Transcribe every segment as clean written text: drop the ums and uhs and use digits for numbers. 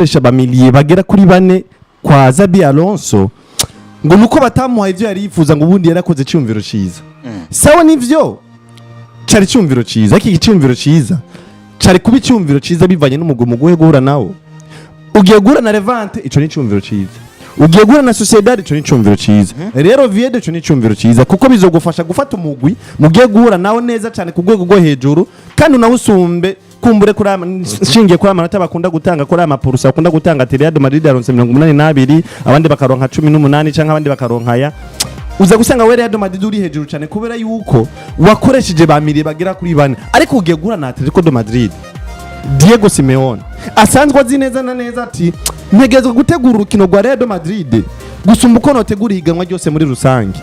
Gukoresha ba milieux bagera kuri bane kwa Xabi Alonso, ngo nuko batamuhaye ivyo yari yifuza, ngo ubundi yarakoze icyumviro ciza. Sawa, nivyo, cari icyumviro ciza, ariko iki cyumviro ciza cari kuba icyumviro ciza bivanye n'umugwi muguhe guhura nawo. Ugiye guhura na Levante, ico ni icyumviro ciza. Ugiye guhura na Sociedad, ico ni icyumviro ciza. Rero Oviedo, ico ni icyumviro ciza, kuko bizogufasha gufata umugwi mugiye guhura nawo neza cyane ku rwego rwo hejuru, kandi unawusumbe kumbure kuri nshingiye kuri amanota bakunda gutanga, kuri aya mapurusa bakunda gutanga, ati Real Madrid yaronse 82, abandi bakaronka 18, canke abandi bakaronka aya. Uza gusanga we Real Madrid uri hejuru cyane kubera yuko wakoresheje ba milieux bagera kuri bane. Ariko ugiye guhura na Atletico de Madrid, Diego Simeone asanzwe azi neza na neza ati ntegerezwa gutegura urukino rwa Real Madrid gusumba uko notegura ihiganwa ryose muri rusange.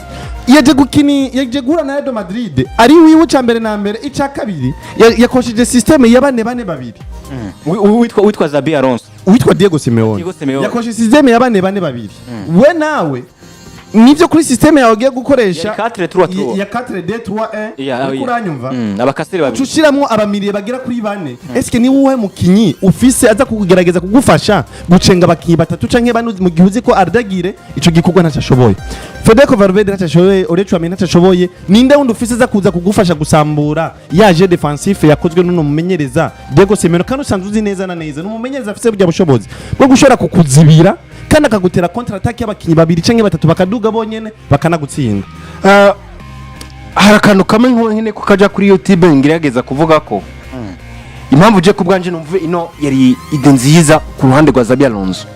Yaje gukini, yaje guhura na Real Madrid ari wiwe. Icya mbere na mbere, icya kabiri, yakoresheje système ya bane bane babiri. Witwa Xabi Alonso. Uwitwa Diego Simeone. Diego Simeone. Yakoresheje système ya bane bane babiri. We nawe nivyo, kuri système yawe ugiye gukoresha Yari 4-3-3. ya 4 2 3 1, uriko uranyumva? Abakaseri babiri. Ushiramwo aba milieux bagera kuri bane. Eske ni wowe mukinyi ufise aza kugerageza kugufasha gucenga abakinyi batatu canke bane, mu gihe uzi ko Arda Güler ico gikorwa ntacyo ashoboye, Federico Valverde ntacyo ashoboye, Aurélien Tchouaméni ntacyo ashoboye? Ninde wundi ufise aza kuza kugufasha gusambura ya jeu défensif yakozwe n'uno mumenyereza Diego Simeone? Kandi usanzwe uzi neza na neza ni umumenyereza afise burya bushobozi bwo gushobora kukuzibira kandi akagutera contre attaque y'abakinyi babiri canke batatu, bakaduga bonyene bakanagutsinda. Hari akantu kamwe nkene ko kaja kuri YouTube ngerageza kuvuga ko impamvu je ku bwanje numve ino yari idée nziza ku ruhande rwa Xabi Alonso.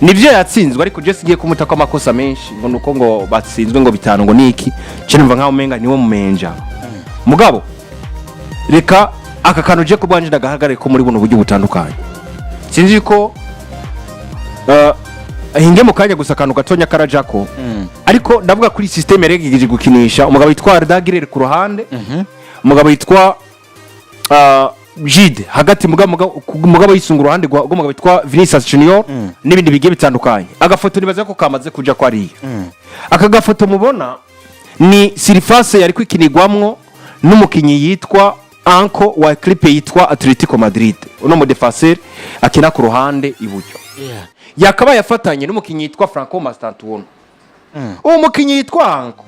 Nivyo yatsinzwe, ariko je sigiye kumuta ko amakosa menshi ngo nuko ngo batsinzwe ngo bitanu ngo niki. Je numva nkaho umenga niwe mumenja. Mugabo reka aka kantu je ku bwanje ndagahagarare ko muri buno buryo butandukanye. Sinzi ko hinge mu kanya gusa akantu gatonya karajako, ariko ndavuga kuri système yaregeje gukinisha umugabo witwa Arda Güler ku ruhande, umugabo witwa Jude hagati, mugabo yisunga uruhande rw'umugabo witwa Vinicius Junior n'ibindi bigiye bitandukanye. Agafoto nibaza ko kamaze kuja ko ariya. Aka gafoto mubona ni surface yari kwikinirwamwo n'umukinyi yitwa Hancko wa équipe yitwa Atletico Madrid. Uno mu défenseur akina ku ruhande iburyo yakabaye afatanye n'umukinyi yitwa Franco Mastantuono. Uwo mukinyi yitwa Hancko,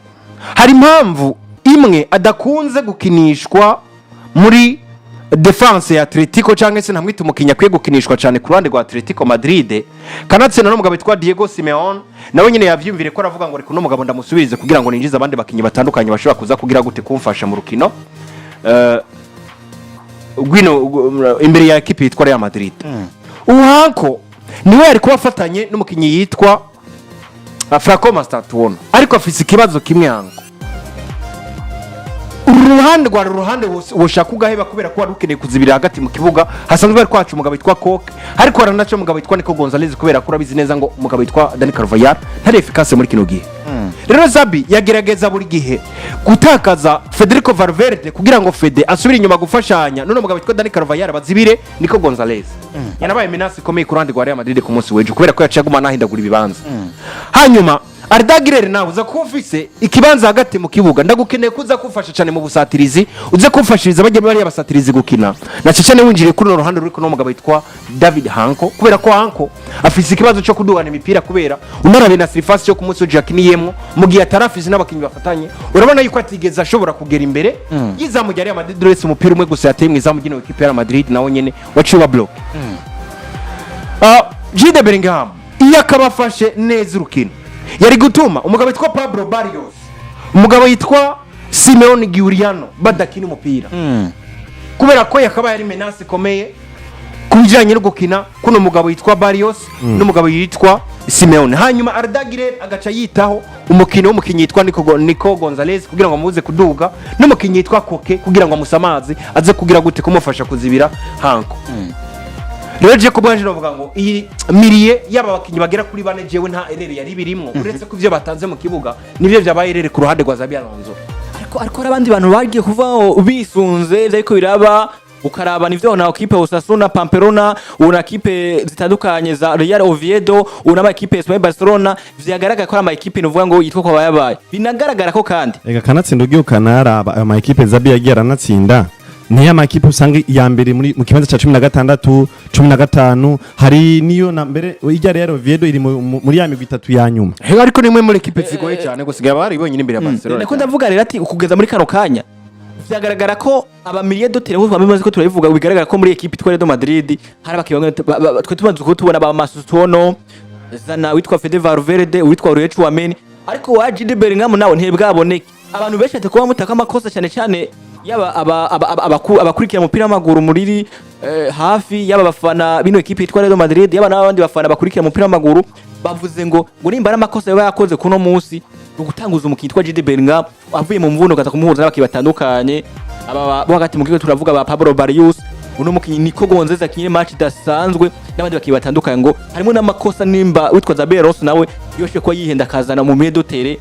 hari impamvu imwe adakunze gukinishwa muri défense ya Atletico, cyangwa se ntamwita umukinyi akwiye gukinishwa cyane ku ruhande rwa Atletico Madrid. Kanatsinda n'umugabo witwa Diego Simeone nawe nyine yavyumvire ko aravuga ngo reka uno mugabo ndamusubirize kugira ngo ninjize abandi bakinyi batandukanye bashobora kuza kugira gute kumfasha mu rukino gwino imbere ya équipe yitwa Real Madrid. Uwo Hancko niwe yari kuba afatanye n'umukinyi yitwa Franco Mastantuono, ariko afise ikibazo kimwe. Hancko, uru ruhande rwari uruhande woshaka ugaheba, kubera ko wari ukeneye kuzibira hagati mu kibuga hasanzwe hari kwacu umugabo witwa Koke, ariko haranaca umugabo witwa Nico Gonzalez, kubera ko urabizi neza ngo umugabo witwa Dani Carvajal ntari efficace muri kino gihe. Rero Xabi yagerageza buri gihe gutakaza Federico Valverde kugira ngo Fede asubire inyuma gufashanya none umugabo witwa Dani Carvajal bazibire Nico Gonzalez. Yanabaye menace ikomeye ku ruhande rwa Real Madrid ku munsi w'ejo, kubera ko yaciye aguma anahindagura ibibanza. Hanyuma Arda Güler nawe uza kuba ufise ikibanza hagati mu kibuga, ndagukeneye ko uza kumfasha cyane mu busatirizi, uze kumfashiriza bajya bariya basatirizi gukina, na cyane winjiriye kuri runo ruhande ruri kuno mugabo witwa David Hancko, kubera ko Hancko afise ikibazo cyo kudugana imipira, kubera unarabe na surface yo ku munsi w'ejo yakiniyemwo, mu gihe atarafise n'abakinnyi bafatanye, urabona yuko atigeze ashobora kugera imbere y'izamu rya Real Madrid, uretse umupira umwe gusa yateye mu izamu ry'ino équipe ya Real Madrid, nawe nyene waciye uba block. Jude Bellingham iyo akaba afashe neza urukino, yari gutuma umugabo witwa Pablo Barrios, umugabo yitwa Simeone Giuliano badakina umupira, kubera ko yakabaye ari menace ikomeye ku bijyanye no gukina kuno mugabo yitwa Barrios n'umugabo yitwa Simeone. Hanyuma Arda Güler agaca yitaho umukino w'umukinnyi yitwa Nico Gonzalez kugira ngo amubuze kuduga, n'umukinnyi yitwa Koke kugira ngo amusamaze aze kugira gute kumufasha kuzibira Hancko. Rero je kubwanje novuga ngo iyi milieu y'aba bakinnyi bagera kuri bane, jewe nta erreur yari birimwo, uretse ko ivyo batanze mu kibuga nivyo vyabaye erreur ku ruhande rwa Xabi Alonso. Ariko hari abandi bantu bagiye kuvaho bisunze ivyo ariko biraba, ukaraba nivyo na équipe Osasuna, Pamplona, una équipe zitandukanye za Real Oviedo, una ama équipe Espanyol Barcelona, vyagaragara ko ari ama équipe nuvuga ngo yitwa ko bayabaye, binagaragara ko kandi Ega kanatsinda, ugiye ukanaraba ayo ma équipe Xabi yagiye aranatsinda. Niyo amakipe usanga iya mbere muri mu kibanza cya 16, 15, hari niyo na mbere ijya Real Oviedo iri muri ya migwi itatu ya nyuma. He, ariko ni imwe muri ekipe zigoye cyane gusigaye bari bonyine imbere ya Barcelona. Niko ndavuga rero ati kugeza muri kano kanya vyagaragara ko aba milieu de terrain, nkuko bamaze ko turabivuga, bigaragara ko muri ekipe itwa Real Madrid hari abakinnyi bamwe twe tumaze uko tubona ba Mastantuono, zana witwa Fede Valverde, witwa Aurelien Tchouameni, ariko wa Jude Bellingham nawe ntibwaboneke. Abantu benshi ati kuba mutaka amakosa cyane cyane yaba abakurikira umupira w'amaguru muri hafi, yaba abafana bino ekipe yitwa Real Madrid, yaba n'abandi bafana bakurikira umupira w'amaguru, bavuze ngo nimba ari amakosa yaba yakoze kuno munsi ni ugutanguza umukinnyi witwa Jude Bellingham avuye mu mvuno, ukaza kumuhuza n'abakinnyi batandukanye aba bo hagati mu kigo, turavuga ba Pablo Barrios, uno mukinnyi Nico Gonzalez akinye match idasanzwe n'abandi bakinnyi batandukanye, ngo harimo n'amakosa nimba witwa Xabi Alonso nawe yoshe kuba yihenda akazana mu milieu de terrain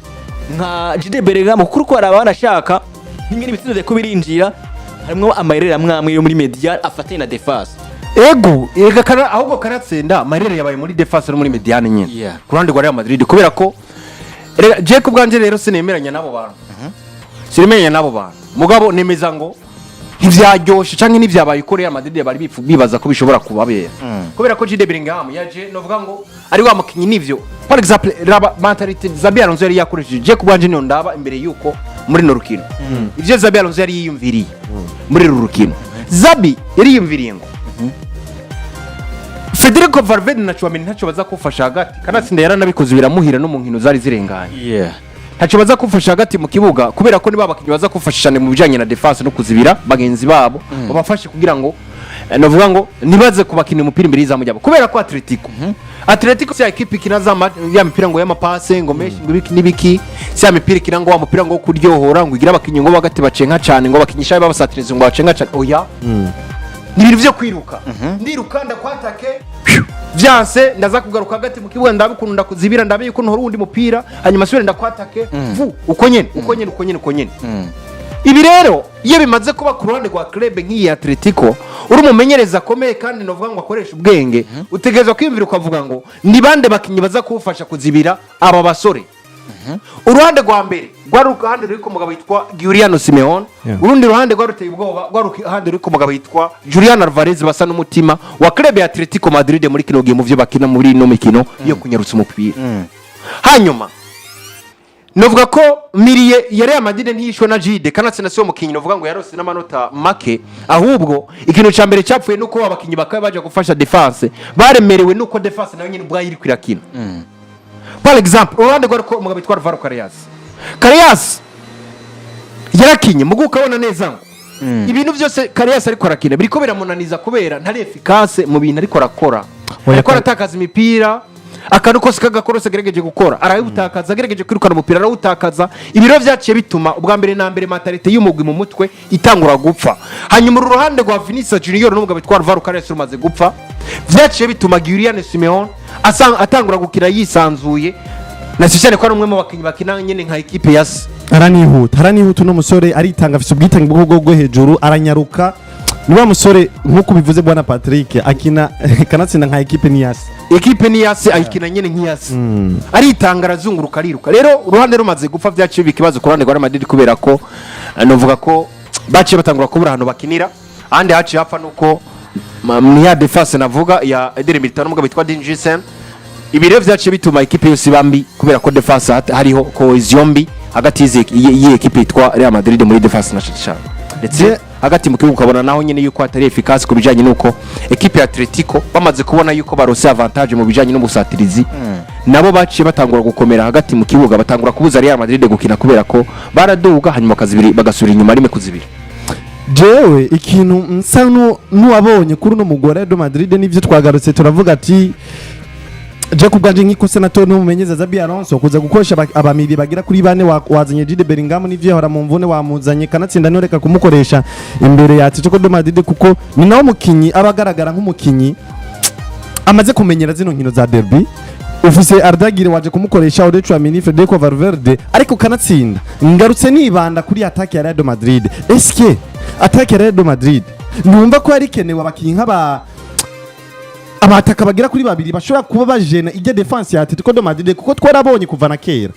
nka Jude Bellingham, kuko uko araba banashaka n'ingene ibitsindo vyariko birinjira, harimwo amayerera amwe yo muri médiane afatanye na défense. Ego, ega kana ahubwo kanatsinda marere yabaye muri défense no muri médiane nyine ku ruhande rwa Real Madrid, kubera ko rega je ku bwanje rero sinemeranya n'abo bantu, sinemeranya n'abo bantu, mugabo nemeza ngo ntivyaryoshe canke ntivyabaye uko Real Madrid bari bibaza ko bishobora kubabera, kubera ko Jude Bellingham yaje novuga ngo ari wa mukinyi nivyo. Par exemple, raba mentalité Xabi Alonso yari yakoresheje. Je ku bwanje niyo ndaba imbere yuko muri no rukino ivyo Xabi Alonso yari yiyumviriye muri uru rukino, Xabi yari yiyumviriye ngo Federico Valverde na Tchouameni ntacyo baza kufasha hagati, kanatsinda yaranabikoze biramuhira no mu nkino zari zirenganye. Ntacyo baza kufasha hagati mu kibuga, kubera ko niba abakinnyi baza kufasha cyane mu bijyanye na défense no kuzibira bagenzi babo, babafashe kugira ngo navuga ngo ntibaze kubakina umupira imbere y'izamu ryabo, kubera ko Atletico si ya ekipe ikina ya mipira ngo y'amapase ngo menshi ngo ibiki n'ibiki, si ya mipira ikina ngo wa mupira ngo wo kuryohora, ngo igire abakinnyi ngo bagati bacenka cyane, ngo abakinnyi babasatiriza ngo bacenka cyane. Oya, ni ibintu byo kwiruka, ndiruka ndakwatake, vyanse ndaza kugaruka hagati mu kibuga, ndabe ukuntu ndakuzibira, ndabe yuko ntora uwundi mupira, hanyuma subire ndakwatake vu uko nyene, uko nyene, uko nyene, uko nyene. Ibi rero iyo bimaze kuba ku ruhande rwa club nk'iyi Atletico, uri umumenyereza akomeye kandi novuga ngo akoresha ubwenge, utegerezwa kwiyumvira ukavuga ngo ni bande bakinnyi baza kuwufasha kuzibira aba basore. Uruhande rwa mbere rwari uruhande ruri ku mugabo witwa Giuliano Simeone. Urundi ruhande rwari ruteye ubwoba rwari uruhande ruri ku mugabo witwa Julian Alvarez, basa n'umutima wa club ya Atletico Madrid muri kino gihe mu byo bakina muri ino mikino yo kunyarutsa umupira. Hanyuma novuga ko milieu ya Real Madrid ntiyishwe na Jude, kanatsinda si wo mukinyi novuga ngo yarose n'amanota make, ahubwo ikintu cya mbere cyapfuye nuko abakinyi bakaba baje gufasha défense baremerewe nuko défense nayo nyine ubwayo iri kwirakina. Par exemple, uruhande rwa ko umugabo witwa Alvaro Carreras, Carreras yarakinye, mugu ukabona neza ngo ibintu byose Carreras ariko arakina biriko biramunaniza kubera ntari efficace mu bintu ariko arakora. Oya, ariko aratakaza imipira, akantu kose k'agakorose agerageje gukora arawutakaza, agerageje kwirukana umupira arawutakaza. Ibiro byaciye bituma ubwa mbere na mbere mentalité y'umugwi mu mutwe itangura gupfa. Hanyuma uru ruhande rwa Vinicius Junior n'umugabo witwa Alvaro Carreras rumaze gupfa, byaciye bituma Giuliano Simeone atangura gukina yisanzuye, na cyane ko ari umwe mu bakinnyi bakina nyine nka ekipe ya se. Aranihuta, aranihuta uno musore, aritanga, afise ubwitange bwo hejuru, aranyaruka. Ni wa musore nk'uko ubivuze bwana Patrick, akina kanatsinda nka ekipe niyasi. Ekipe ni yase, ayikina nyine nk'iyase, aritanga, arazunguruka, ariruka. Rero uruhande rumaze gupfa byaciye biba ikibazo ku ruhande rwa Real Madrid, kubera ko novuga ko baciye batangura kubura ahantu bakinira. Ahandi haciye hapfa nuko ni ya défense navuga ya Eder Militao n'umugabo witwa Dean Huijsen. Ibi rero byaciye bituma ekipe yose iba mbi, kubera ko défense hariho cohésion mbi hagati y'iyi ekipe yitwa Real Madrid muri défense na cyane ndetse hagati mu kibuga ukabona naho nyine yuko atari efficace ku bijyanye n'uko ekipe ya Atletico bamaze kubona yuko barose avantage mu bijyanye n'ubusatirizi, nabo baciye batangura gukomera hagati mu kibuga, batangura kubuza Real Madrid gukina, kubera ko baraduga hanyuma bakazibiri bagasubira inyuma rimwe kuzibira. Jewe ikintu nsa n'uwabonye kuri uno mugore Real Madrid, nivyo twagarutse turavuga ati je ku bwanje nk'ikosa na to n'umumenyereza Xabi Alonso kuza gukoresha aba milieu bagira kuri bane. Wazanye Jude Bellingham, nivyo yahora mu mvune, wamuzanye, kanatsinda ntoreka kumukoresha imbere ya Atletico de Madrid, kuko ni nawe mukinyi aba agaragara nk'umukinyi amaze kumenyera zino nkino za derby. Ufise Arda Güler, waje kumukoresha Aurelien Tchouameni, Federico Valverde, ariko kanatsinda ngarutse nibanda kuri attaque ya Real Madrid. Eske attaque ya Real Madrid numva ko yari ikenewe abakinyi nk'aba abataka bagera kuri babiri bashobora kuba bajena ijya défense ya Atletico de Madrid? Kuko twarabonye kuva na kera.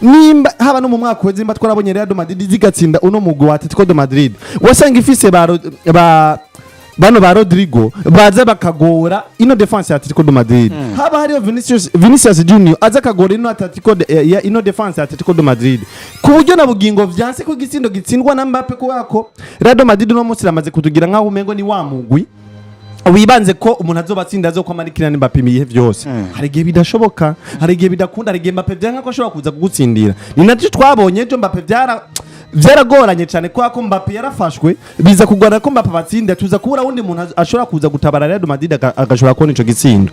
Nimba haba no mu mwaka uheze, nimba twarabonye Real Madrid zigatsinda uno mugwi wa Atletico de Madrid, wasanga ifise ba bano ba Rodrigo baza bakagora ino défense ya Atletico de Madrid, haba hariyo Vinicius Junior aza akagora ino Atletico de, ya, ino défense ya Atletico de Madrid, ku buryo na bugingo vyanse ko igitsindo gitsindwa na Mbappe, kubera ko Real Madrid no munsi iramaze kutugira nkaho umengo ni wa mugwi wibanze ko umuntu azobatsinda azokwama ari Kylian Mbappe ibihe vyose. Hari igihe bidashoboka, hari igihe bidakunda, hari igihe Mbappe vyanka ko ashobora kuza kugutsindira. Ni nacyo twabonye ejo. Mbappe byaragoranye cyane kubera ko Mbappe yarafashwe, biza kugorana ko Mbappe abatsinda, tuza kubura wundi muntu ashobora kuza gutabara Real Madrid agashobora kubona ico gitsindo.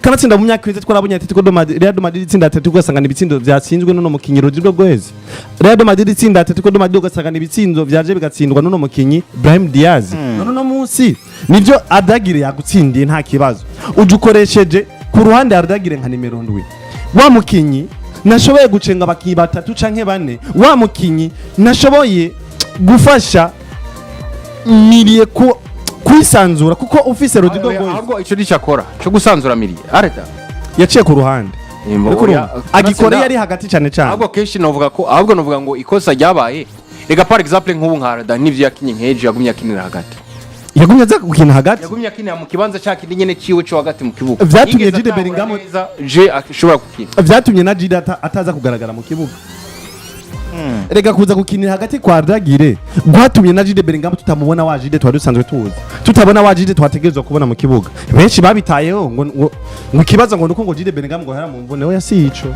Kanatsinda mu myaka iheze twarabonye Atletico de Madrid, Real Madrid itsinda Atletico, ugasanga ni ibitsindo vyatsinzwe n'uno mukinyi Rodrigo Goes. Real Madrid itsinda Atletico de Madrid, ugasanga ni ibitsindo vyaje bigatsindwa n'uno mukinyi Brahim Diaz. None uno munsi nivyo Arda Güler yagutsindiye, nta kibazo, uje ukoresheje ku ruhande Arda Güler nka nimero 7, wa mukinyi nashoboye gucenga abakinyi batatu canke bane, wa mukinyi nashoboye gufasha milieu ku kwisanzura, kuko ufise Rodrigo Goes. Ahubwo icyo nicyo akora cyo gusanzura milieu, areta. Yaciye ku ruhande. Uriko Oya, urumva? Agikora iyo ari hagati cyane cyane. Ahubwo kenshi novuga ko, ahubwo novuga ngo ikosa ryabaye rega, par exemple nk'ubu nka Arda n'ivyo yakinye nk'ejo, yagumye akinira hagati. Yagumye aza gukina hagati. Yagumye akinira mu kibanza cya kindi nyene ciwe cyo hagati mu kibuga. Vyatumye Yigeze Jude atahura neza je ashobora gukina. Vyatumye na Jude ataza kugaragara mu kibuga. Rega kuza gukinira hagati kwa Arda Güler gwatumye na Jude Bellingham tutamubona, wa Jude twari dusanzwe tuzi tutabona, wa Jude twategerezwa kubona mu kibuga. Benshi babitayeho ngo ikibazo ngo nuko ngo Jude Bellingham ngo hera mu mvune. Oya, si ico.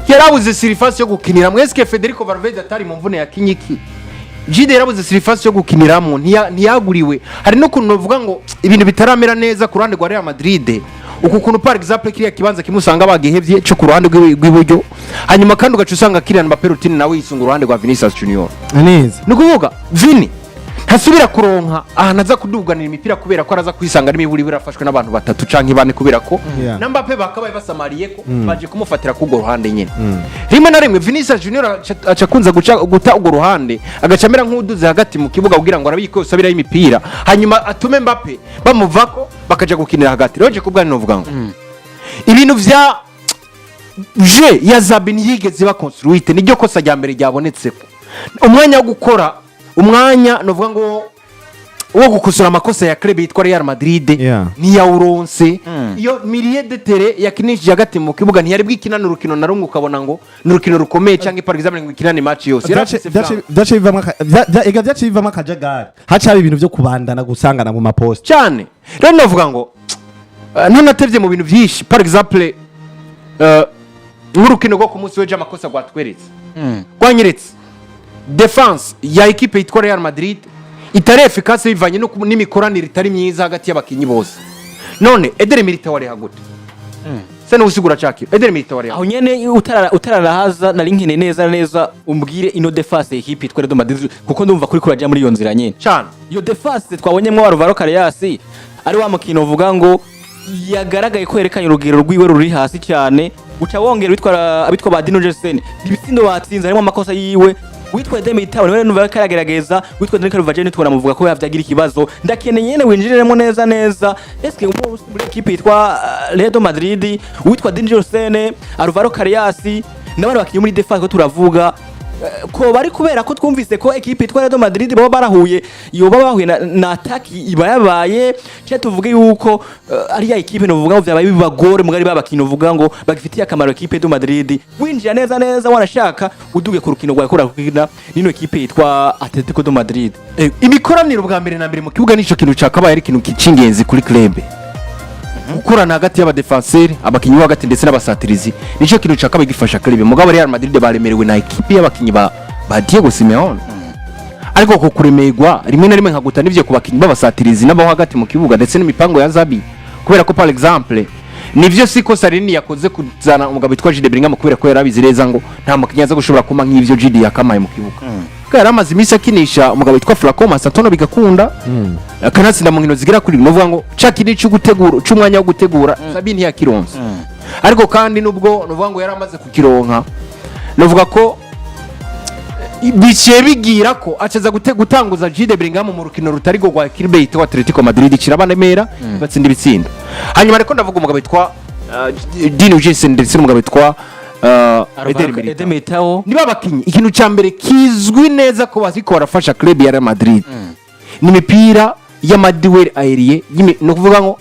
Yarabuze surface yo gukinira. Mweske Federico Valverde atari mu mvune ya kinyiki? Jude yarabuze surface yo gukiniramo, ntiyaguriwe. Hari n'ukuntu novuga ngo ibintu bitaramera neza ku ruhande rwa Real Madrid, uku kuntu par exemple kiriya kibanza kimwe usanga bagihevye cyo ku ruhande rw'iburyo, hanyuma kandi ugaca usanga Kylian Mbappe Rutini nawe yisunga uruhande rwa Vinicius Junior. Neza. Ni ukuvuga Vini ntasubira kuronka ahantu aza kuduganira imipira, kubera ko araza kwisanga n'imiburi birafashwe n'abantu batatu canke bane, kubera ko na Mbappe bakabaye basamariye ko baje kumufatira k'urwo ruhande nyene. Rimwe na rimwe Vinicius Junior aca akunze guta urwo ruhande, agaca amera nk'uduze hagati mu kibuga kugira ngo arabe ko yosabirayo imipira, hanyuma atume Mbappe bamuvako bakaja gukinira hagati. Rero je kubwanyu novuga ngo ibintu vya jeu ya Xabi ntiyigeze iba construite, niryo kosa rya mbere ryabonetse. Umwanya wo gukora, umwanya novuga ngo wo gukosora amakosa ya club yitwa Real Madrid ntiyawuronse. Iyo milieu de terrain yakinishije hagati mu kibuga ntiyari bwikinane urukino na rumwe ukabona ngo ni urukino rukomeye, cyangwa par exemple ngo ikinane match yose. Yari afise flanc. Vyace bivamwo ega vyace bivamwo akajagari, haca haba ibintu vyo kubandana, gusangana mu maposte. Cyane. Rero navuga ngo ntanatevye mu bintu byinshi, par exemple nk'urukino rwo ku munsi w'ejo, amakosa rwatweretse, rwanyeretse défense ya ekipe yitwa Real Madrid itari efficace, bivanye no n'imikoranire itari myiza hagati y'abakinyi bose. None Eder Militao ari hagute se n'usigura cakiro Eder Militao ari Aho nyene utararahaza, nari nkeneye neza neza umbwire ino défense ekipe yitwa Real Madrid, kuko ndumva kuri kuraja muri iyo nzira nyene. Cyane. Iyo défense twabonyemwo Alvaro Carreras, ari wa mukino uvuga ngo yagaragaye ko yerekanye urugero rwiwe ruri hasi cyane, uca wongera witwa abitwa ba Dino Jensen, ibitsindo batsinze harimo amakosa yiwe. Witwa Eder Militao niwe numva ko aragerageza, witwa Dani Carvajal tubona muvuga ko yavyagira ikibazo. Ndakeneye nyene winjiriremo neza neza, eske muri ekipe yitwa Real Madrid, witwa Dino Jensen, Alvaro Carreras n'abandi bakinyi muri défense ko turavuga ko bari, kubera ko twumvise ko ekipe yitwa Real Madrid baba barahuye, yoba bahuye na attaque iba yabaye cyo tuvuge yuko ari ya ekipe novuga ngo vyabaye bibagore, mugari babakino uvuga ngo bagifitiye akamaro ekipe de Madrid. Winjira neza neza, wanashaka uduge ku rukino rwa kora kukina nino ekipe yitwa Atletico de Madrid. Imikoranire ubwa mbere na mbere mu kibuga nico kintu cakabaye ari ikintu c'ingenzi kuri club. Gukorana hagati y'abadefanseri, abakinyi bo hagati ndetse n'abasatirizi nico kintu cakabaye gifasha club. Mugabo Real Madrid baremerewe na ekipe y'abakinyi ba Diego Simeone, ariko ku kuremerwa rimwe na rimwe nkaguta n'ivyo ku bakinyi b'abasatirizi n'abo hagati mu kibuga ndetse n'imipango ya Xabi, kubera ko par exemple nivyo si kosa rinini yakoze kuzana umugabo witwa Jude Bellingham, kubera ko yarabizi neza ngo nta mukinyi aza gushobora kuma nk'ivyo Jude yakamaye mu kibuga, kuko yari amaze iminsi akinisha umugabo witwa Franco Mastantuono bigakunda, akanatsinda mu nkino zigera kuri, novuga ngo ca kinini cyo gutegura, c'umwanya wo gutegura, Xabi ntiyakironse. Ariko kandi nubwo novuga ngo yari amaze kukironka, novuga ko biciye bigira ko acaza gutanguza Jude Bellingham mu rukino rutari rwo rwa club yitwa Atletico Madrid, kirabanemera batsinda ibitsindo. Hanyuma ariko ndavuga umugabo witwa Dean Huijsen ndetse n'umugabo witwa Eder Militao. Eder Militao. Niba abakinyi, ikintu cya mbere kizwi neza ko bariko barafasha club ya Real Madrid ni imipira y'ama duels aériens, ni ukuvuga ngo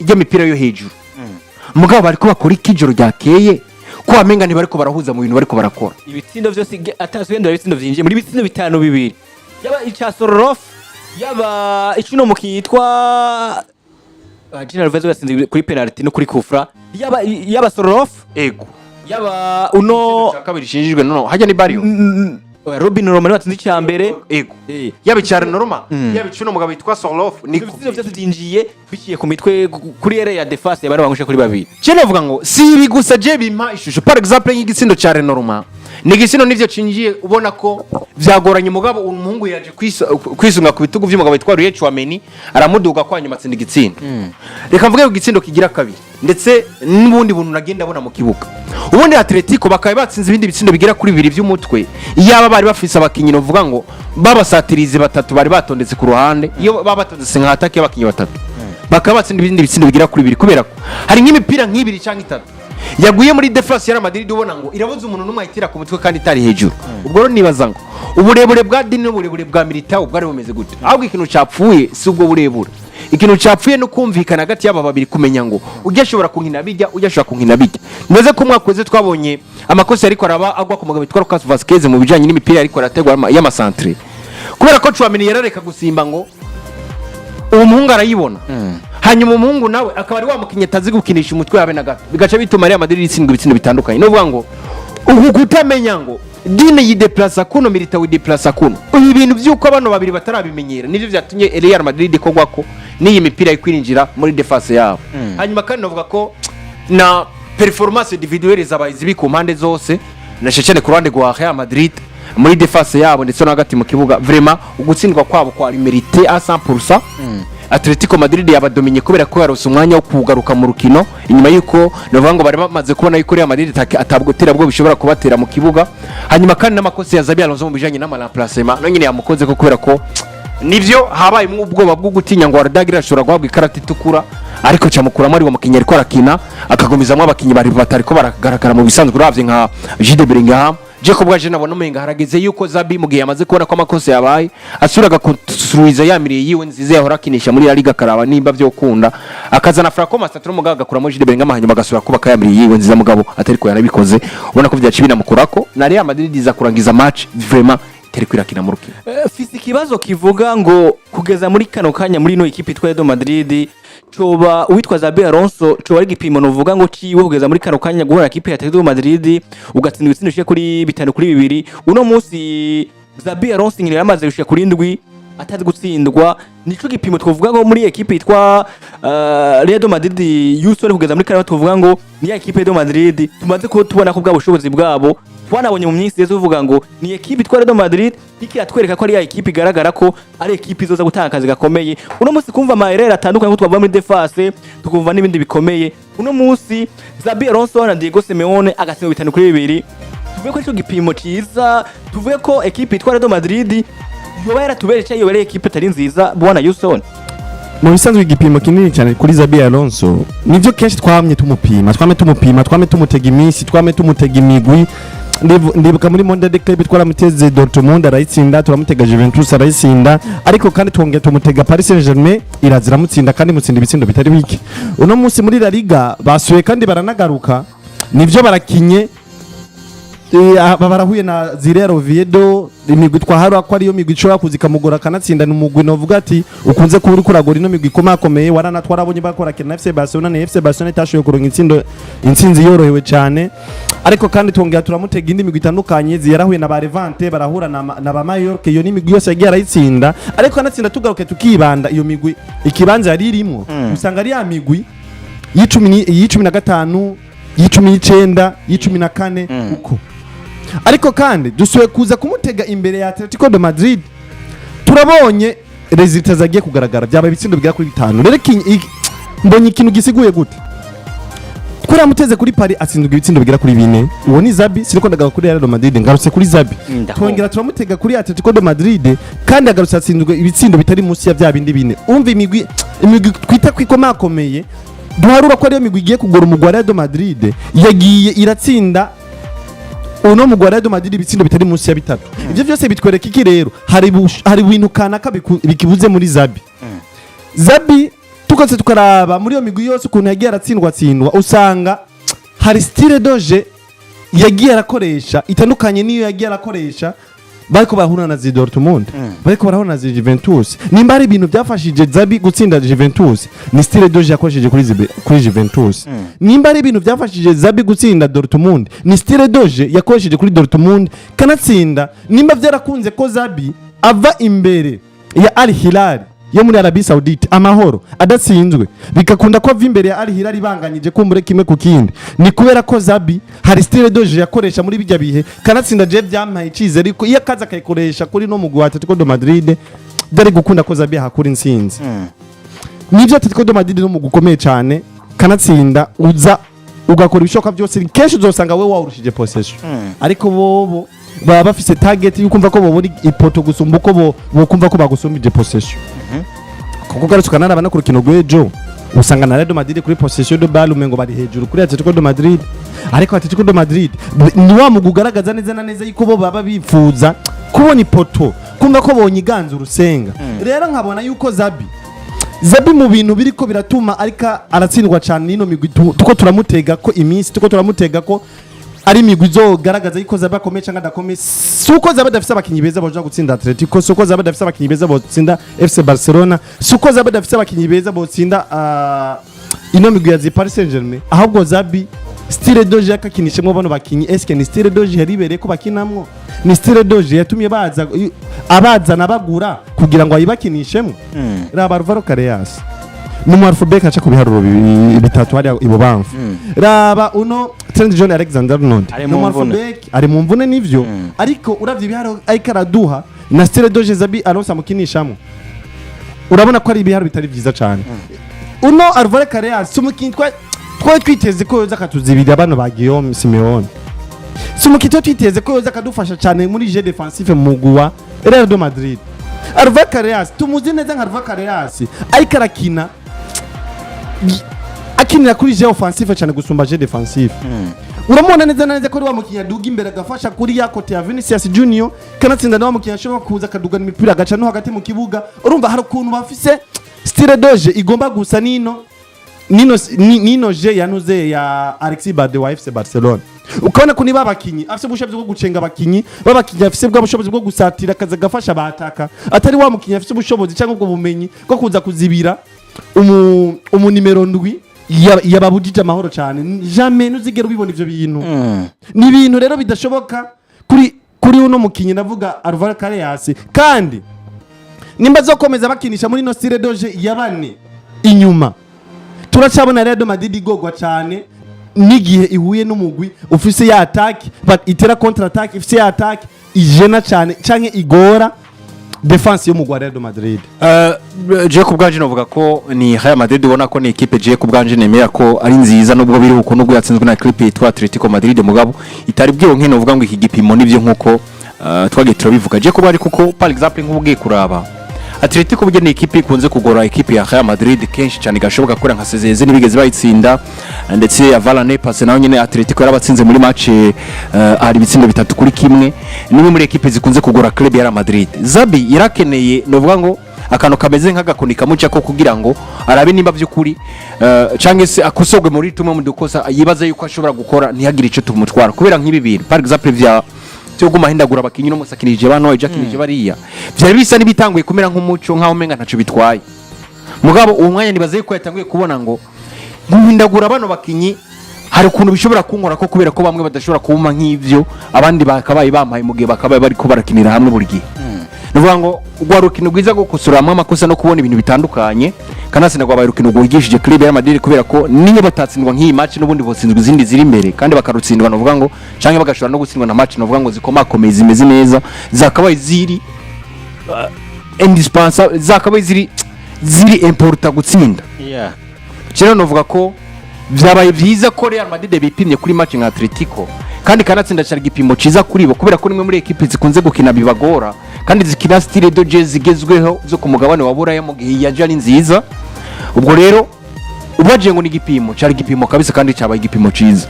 y'imipira yo hejuru. Mugabo bariko bakora iki ijoro ryakeye, ko wamenga ntibariko barahuza mu bintu bariko barakora? Ibitsindo vyose atazwendera, ibitsindo vyinjiye muri ibitsindo bitanu bibiri, yaba ica Sorloth, yaba icuno mukinyi yitwa General Alves yatsinze kuri penalty no kuri kufra, yaba Sorloth, ego yaba uno cya kabiri cinjijwe nono hajya ni Barrio. Robin Romano watsinze icya mbere. Ego, yaba icya Norma, yaba icuno mugabo yitwa Sorloth ni Ibitsindo vyose vyinjiye biciye ku mitwe kuri erreur ya défense bari bangushe kuri babiri. Je navuga ngo si ibi gusa, je bimpa ishusho, par exemple nk'igitsindo cya Lenormand, ni igitsindo nivyo cinjiye ubona ko vyagoranye, mugabo umuhungu yaje kwisunga ku bitugu vy'umugabo witwa Aurélien Tchouaméni, aramuduga kwa nyuma atsinda igitsindo. Reka mvuge ku gitsindo kigira kabiri, ndetse n'ubundi buntu nagenda abona mu kibuga. Ubundi Atletico bakaba batsinze ibindi bitsindo bigera kuri bibiri vy'umutwe, iyaba bari bafise abakinyi novuga ngo babasatirizi batatu bari batondetse ku ruhande. Iyo baba batondetse nka attaque y'abakinyi batatu, bakaba batsinda ibindi bitsindo bigera kuri bibiri, kubera ko hari nk'imipira nk'ibiri cyangwa itatu yaguye muri défense ya Real Madrid, ubona ngo irabuze umuntu n'umwe ayitira ku mutwe kandi itari hejuru. Ubwo rero nibaza ngo uburebure bwa Dini n'uburebure bwa Militao bwari bumeze gute? Ahubwo ikintu capfuye si ubwo burebure, ikintu capfuye no kumvikana hagati y'aba babiri, kumenya ngo ujya ashobora kunkina bijya, ujya ashobora kunkina bijya. Nibaze ko umwaka weze twabonye amakosa yariko araba agwa ku mugabo witwa Lucas Vazquez mu bijanye n'imipira yariko arategwa y'ama centres, kubera ko Tchouaméni yarareka gusimba ngo uwo muhungu arayibona, hanyuma umuhungu nawe akaba ari wa mukinnyi atazi gukinisha umutwe habe na gato, bigaca bituma Real Madrid itsindwa ibitsindo bitandukanye. Ni ukuvuga ngo uku kutamenya ngo Dine yideplasa kuno, Militao yideplasa kuno, ibi bintu by'uko bano babiri batarabimenyera nibyo byatumye Real Madrid ikorwa ko n'iyi mipira iri kwinjira muri défense yabo. Hanyuma kandi navuga ko na performance individuelle zabaye zibi ku mpande zose, na cyane ku ruhande rwa Real Madrid muri défense yabo ndetse no hagati mu kibuga. Vraiment ugutsindwa kwabo kwari mérité à 100%. Atletico Madrid yabadominye kubera ko yarose umwanya wo kugaruka mu rukino inyuma y'uko navuga ngo bari bamaze kubona yuko Real Madrid atabwo terabwo bishobora kubatera mu kibuga. Hanyuma kandi n'amakosa ya Xabi Alonso mu bijanye n'ama remplacement no nyine yamukoze ko, kubera ko nivyo habayemo ubwoba bwo gutinya ngo Arda Güler ashobora guhabwa ikarata itukura, ariko camukuramo ari wo mukinnyi ariko arakina, akagumizamo abakinnyi bari batariko baragaragara mu bisanzwe, uravye nka Jude Bellingham. Je ko bwaje nabona umenga harageze yuko Xabi, mu gihe yamaze kubona ko amakosa yabaye, asubira agakonstruiza ya milieu yiwe nziza yahora akinisha muri La Liga, akaraba nimba vyokunda akazana Franco Mastantuono, mugabo agakuramo Jude Bellingham, hanyuma agasubira kubaka ya milieu yiwe nziza, mugabo atariko yanabikoze, ubona ko vyaciye binamukurako na Real Madrid iza kurangiza match vraiment itari kwirakina mu rukino. Fise ikibazo kivuga ngo kugeza muri kano kanya muri ino ekipe itwa Real Madrid, coba uwitwa Xabi Alonso coba ari igipimo novuga ngo ciwe kugeza muri kano kanya guhura ekipe ya Atletico Madrid ugatsinda ibitsindo bishika kuri 5-2. Uno munsi Xabi Alonso inkino yaramaze gushika kuri ndwi atazi gutsindwa. Nico gipimo twovuga ngo muri ekipe yitwa Real Madrid yusore kugeza muri kano tuvuga ngo ni ya ekipe ya Madrid tumaze ko tubona ko bwa bushobozi bwabo twanabonye mu minsi yeze, uvuga ngo ni ekipe itwa Real Madrid ikiratwereka ko ari ya ekipe igaragara ko ari ekipe izoza gutanga akazi gakomeye. Uno munsi kumva ama erreurs atandukanye ko twavuga muri défense, tukumva n'ibindi bikomeye, uno munsi Xabi Alonso na Diego Simeone agatsinda 5-2, tuvuge ko ico gipimo ciza, tuvuge ko ekipe itwa Real Madrid yoba yaratubereye cyangwa yoba ari ekipe itari nziza, bwana Yuson? Mu bisanzwe igipimo kinini cyane kuri Xabi Alonso nivyo kenshi twamye tumupima, twamye tumupima, twamye tumutega iminsi, twamye tumutega imigwi. Ndibuka muri Mondial de Club twaramuteze Dortmund arayitsinda, turamutega Juventus arayitsinda, ariko kandi twongera tumutega Paris Saint-Germain iraza iramutsinda, kandi mutsinda ibitsindo bitari bike. Uno munsi muri La Liga basuye kandi baranagaruka, nivyo barakinye. Aba barahuye na Real Oviedo, imigwi twahara ko ariyo migwi ishobora kuza ikamugora akanatsinda. Ni umugwi novuga ati ukunze kuba uriko uragora ino migwi ikomakomeye. Warana twarabonye bakora na FC Barcelona, na FC Barcelona itashoboye kuronka intsinzi yorohewe cyane. Ariko kandi twongera turamutega indi migwi itandukanye, yarahuye na ba Levante, barahura na ba Mallorca, iyo ni imigwi yose yagiye arayitsinda, ariko anatsinda. Tugaruke tukibanda iyo migwi ikibanza yari irimo, usanga ari ya migwi y'15, y'19, y'14 uko. Ariko kandi dusuye kuza kumutega imbere ya Atletico de Madrid, turabonye résultats zagiye kugaragara, byaba ibitsindo bigera kuri bitanu. Rero mbonye ikintu gisiguye gute? Twaramuteze kuri Paris atsinzwe ibitsindo bigera kuri bine. Uwo ni Xabi, siniko ndagaruka kuri Real Madrid, ngarutse kuri Xabi. Ndahomba. Twongera turamutega kuri Atletico de Madrid, kandi agarutse atsinzwe ibitsindo bitari munsi ya bya bindi bine. Umva, imigwi twita ko ikomakomeye, duharura ko ariyo migwi igiye kugora umugwi wa Real de Madrid, yagiye iratsinda. Uno mugwi wa Real Madrid ibitsindo bitari munsi ya bitatu. Ivyo vyose bitwereka iki rero? Hari ibintu kanaka bikibuze muri Xabi. Xabi tukose tukaraba muri iyo migwi yose ukuntu yagiye aratsindwa tsindwa, usanga hari style de jeu yagiye arakoresha itandukanye n'iyo yagiye arakoresha bariko barahura na Dortmund, bariko barahura na Juventus. Nimba hari ibintu byafashije Xabi gutsinda Juventus, ni style de jeu yakoresheje kuri Juventus. Nimba hari ibintu byafashije Xabi gutsinda Dortmund, ni style de jeu yakoresheje kuri Dortmund kanatsinda. Nimba byarakunze ko Xabi ava imbere ya Al Hilal yo muri Arabie Saoudite amahoro adatsinzwe, bigakunda ko ava imbere ya Al Hilal banganyije kumbure kimwe ku kindi, ni kubera ko Xabi hari style de jeu yakoresha muri bijya bihe kanatsinda. Je byampaye icizere ariko iyo akaza akayikoresha kuri no mugwi wa Atletico de Madrid, byari gukunda ko Xabi ahakura intsinzi. Nibyo, Atletico de Madrid no mugwi ukomeye cyane, kanatsinda uza ugakora ibishoboka byose, kenshi uzosanga we wawurushije possession, ariko bobo baba bafise target yukumva ko bobona ipoto gusumba uko bo bokumva ko bagusumbije possession, kuko ugarutse ukanaraba no ku rukino rw'ejo, usanga na Real Madrid kuri possession de balle umengo bari hejuru kuri Atletico de Madrid. Ariko Atletico de Madrid ni wa mugwi ugaragaza neza na neza yuko bo baba bifuza kubona ipoto, kumva ko bonyiganza urusenga. Rero nkabona yuko Xabi mu bintu biriko biratuma ariko aratsindwa cyane n'ino migwi tuko turamutega ko iminsi, tuko turamutega ko ari imigwi izogaragaza yuko Xabi akomeye cyangwa adakomeye, si uko Xabi adafise abakinyi beza boja gutsinda Atletico, si uko Xabi adafise abakinyi beza botsinda FC Barcelona, si uko Xabi adafise abakinyi beza botsinda ino migwi ya Paris Saint-Germain. Ahubwo Xabi, style de jeu yakakinishemwo bano bakinyi, eske ni style de jeu yaribereye ko bakinamwo? Ni style de jeu yatumye baza abazana bagura kugira ngo ayibakinishemwo? Raba Alvaro Carreras, ni umu half-back aca ku biharuro bitatu hariya ibubamfu. Raba uno Trent John Alexander Arnold, Ari ni mu umu mvune. half-back, ari mu mvune nivyo, ariko uravye ibiharuro ariko araduha na style de jeu Xabi Alonso amukinishamo, urabona ko ari ibiharuro bitari vyiza cane. Uno Alvaro Carreras si umukinyi twari twiteze ko yoza akatuzibirira bano ba Guillaume Simeone, si umukinyi twari twiteze ko yoza akadufasha cyane muri jeu défensif mu mugwi wa Real de Madrid. Alvaro Carreras tumuzi neza nka Alvaro Carreras, ariko arakina akinira kuri jeu offensif cyane gusumba jeu défensif. Uramubona neza na neza ko ari wa mukinyi aduga imbere agafasha kuri ya côté ya Vinicius Junior, kanatsinda na wa mukinyi ashobora kuza akadugana imipira agaca no hagati mu kibuga. Urumva hari ukuntu bafise style de jeu igomba gusa nino jeu yanuze ya Alexis Balde wa FC Barcelona. Ukabona ko niba abakinyi afise ubushobozi bwo gucenga abakinyi, babakinyi afise bwa bushobozi bwo gusatira akaza agafasha abataka, atari wa mukinyi afise ubushobozi cyangwa ubwo bumenyi bwo kuza kuzibira umu nimero 7 yababujije amahoro cyane. Jamais ntuzigera ubibona ivyo bintu. Ni ibintu rero bidashoboka kuri uno mukinyi, ndavuga Alvaro Carreras. Kandi nimba zokomeza bakinisha muri no style de jeu ya bane inyuma, turacabona Real Madrid igogwa cyane n'igihe ihuye n'umugwi ufise ya attaque but itera contre attaque, ifise ya attaque ijena cyane canke igora défense y'umugwi wa Real Madrid. Je ku bwanje novuga ko ni Real Madrid, ubona ko ni équipe je ku bwanje nemera ko ari nziza, nubwo biri uko, nubwo yatsinzwe na équipe yitwa Atletico Madrid, mugabo itari bwiwe nkino uvuga ngo iki gipimo nibyo nkuko twagiye turabivuga. Je kuba ari kuko par exemple nk'ubugiye kuraba Atletico, burya ni équipe ikunze kugora équipe ya Real Madrid kenshi cyane gashoboka, kubera nka Sezeze ntibigeze bayitsinda, ndetse Avalane passe naho nyine Atletico yarabatsinze muri match hari ibitsindo 3-1. Nimwe muri équipe zikunze kugora club ya Real Madrid. Xabi yarakeneye novuga ngo akantu kameze nk'agakoni kamuca ko kugira ngo arabe nimba by'ukuri canke se akosorwe muri tumwe mu dukosa yibaza yuko ashobora gukora ntihagire ico tumutwara, kubera nk'ibi bintu par exemple vya byo guma ahindagura abakinyi, no musakinije bano, ejo akinije bariya, vyari bisa n'ibitanguye kumera nk'umuco, nk'aho umenga ntaco bitwaye. Mugabo uwo mwanya nibaza yuko yatanguye kubona ngo guhindagura bano bakinyi hari ukuntu bishobora kunkora ko, kubera ko bamwe badashobora kumpa nk'ivyo abandi bakabaye bampaye mu gihe bakabaye bariko barakinira hamwe buri gihe. Ni ukuvuga ngo rwa rukino rwiza rwo gukosoramo amakosa no kubona ibintu bitandukanye, kanatsinda rwabaye urukino rwigishije club ya Madrid, kubera ko niyo batatsindwa nk'iyi match n'ubundi botsinzwe izindi ziri imbere, kandi bakarutsindwa novuga ngo canke bagashobora no gutsindwa na match novuga ngo zikomakomeye zimeze neza, zakabaye ziri indispensable, zakabaye ziri important gutsinda. Rero novuga ko byabaye byiza ko Real Madrid bipimye kuri match nka Atletico, kandi kanatsinda cyari igipimo cyiza kuri bo, kubera ko nimwe muri équipe zikunze gukina bibagora kandi zikina style de jeu zigezweho zo ku mugabane wa Buraya mu gihe yaje ari nziza. Ubwo rero ubagiye ngo ni igipimo, cyari igipimo kabisa, kandi cyabaye igipimo cyiza.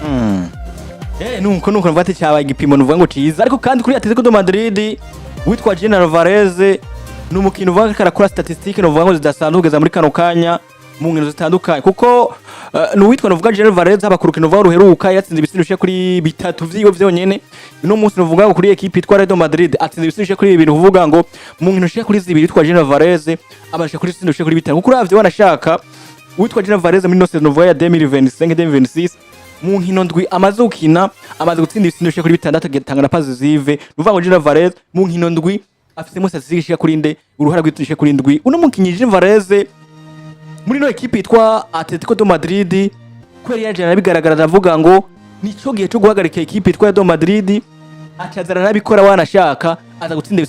Nuko navuga ati cyabaye igipimo nuvuga ngo ciza. Ariko kandi kuri Atletico de Madrid, witwa Julian Alvarez ni umukino uvuga ko arakora statistique nuvuga ngo zidasanzwe kugeza muri kano kanya mu nkino zitandukanye, kuko ni uwitwa nuvuga Julian Alvarez, haba ku rukino uvuga ruheruka yatsinze ibitsindo bishika kuri bitatu vyiwe vyonyene. Uno munsi nuvuga ngo kuri equipe yitwa Real Madrid atsinze ibitsindo bishika kuri bibiri, uvuga ngo mu nkino zishika kuri zibiri yitwa Julian Alvarez abasha kuri ibitsindo bishika kuri bitanu, kuko uravye wanashaka witwa Julian Alvarez muri no saison nuvuga ya 2025 2026, mu nkino ndwi amaze gukina amaze gutsinda ibitsindo bishika kuri bitandatu, agatanga na passe décisive. Ni ukuvuga ngo Julian Alvarez mu nkino ndwi afisemo statistique ishika kuri nde, uruhara rw'ibitsinda bishika kuri ndwi. Uno mukinyi Julian Alvarez muri no equipe yitwa Atletico de Madrid, kweri yaje arabigaragara, aravuga ngo nico gihe cyo guhagarika equipe yitwa Real Madrid, acaza aranabikora, wanashaka aza gutsinda.